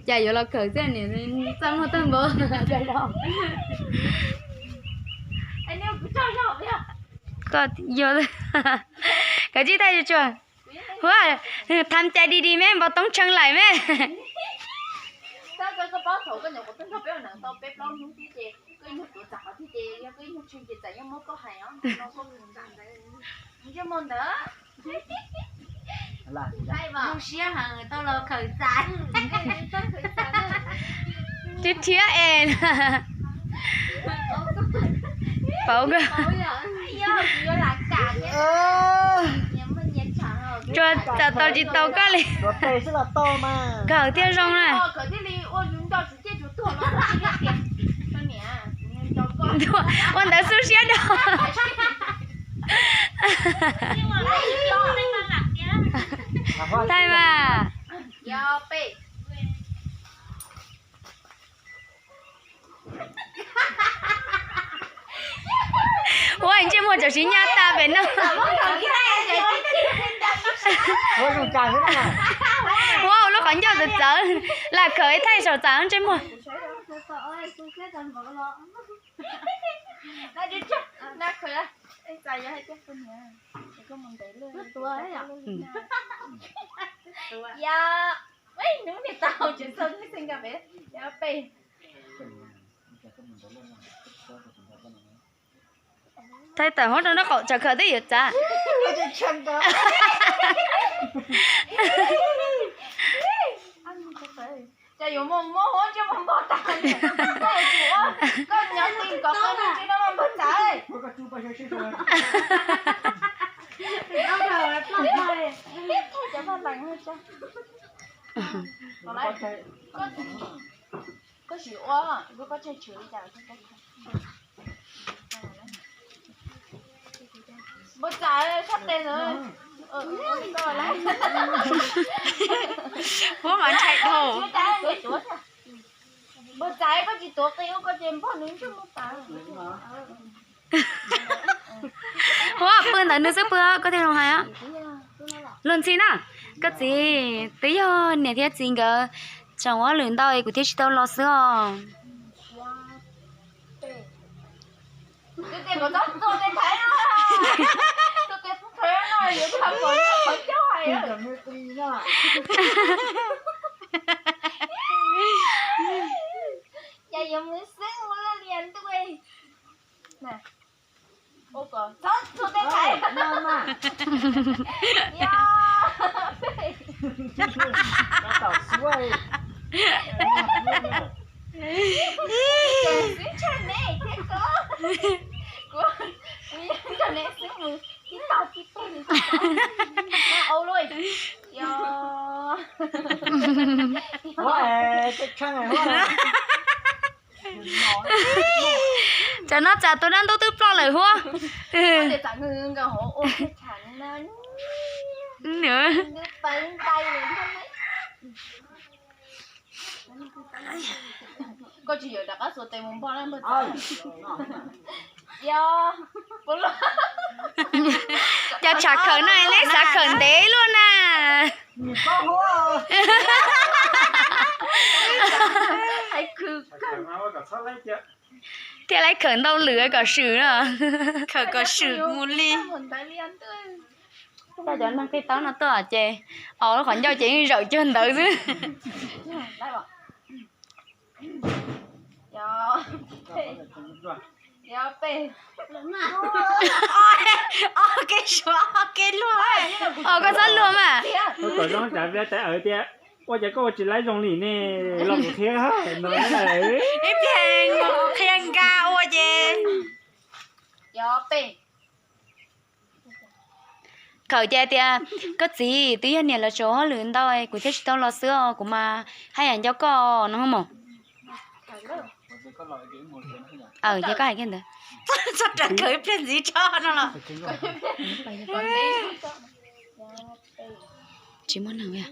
Cas yuav los khawm xwb niam txaj muag tag npaum. Koj yog, koj tsis thaij tsuag. Huab, tham cai di di me npau toob tsheej laim me. Zoo siab heev tau los khawm txav. Tib thiab es pauv, tsuas txawm tau tsis tau koj li. Khawm thiaj zoo na. Ua ntawd xub siab dua. Thaij mas. Ua ntsej muag tam sim nyab tas pem no. Ua lub qhov ncauj txawv txawv, lam khawm thaij saum txav ntsej muag. Thaij tawm huab rau nraub qaum tsam khawm twb yuav txav. Huab mas ntshai dhau. Huab pw ntawm nws xwb pw, koj thiaj zoo hais. Luag ntxhi na, koj txiv twb yog niam thiab txiv nkawd tseem ua hauj lwm ntau es kuv thiaj tsis tau los xwb os. Tsam no tsam tus dab ntub twb ploj lawm huab. Koj tsis yawm rov qab xuas tes mus npog na. Cov tshav khawm no neb xav khawm ntev luaj na. Thiaj li khawm ntau lwm kom swm na. Khawm kom swm mus li. Coj cov neeg qi taub no tuaj ces, os, lub qhov ncauj ces yeej zawm cuag ntawd xwb. Kev suav kev luag. Os, koj txhob luag mas. Kom zoo tas tias ua cas koj ua tsis laib zoo li ne, los kuv qhia no. Ib pliag qhia nkag ua ces. Khawm ces tias, koj txiv, twb yog niam lawv tseem ua hauj lwm ntau kuv thiaj tsis tau los xwb os, kuv mas haj yam nco koj no mos. Ces koj hais kiag ntawd. Txog raws khawm ib pliag ntxiv tso no los. Tsis muaj neeg.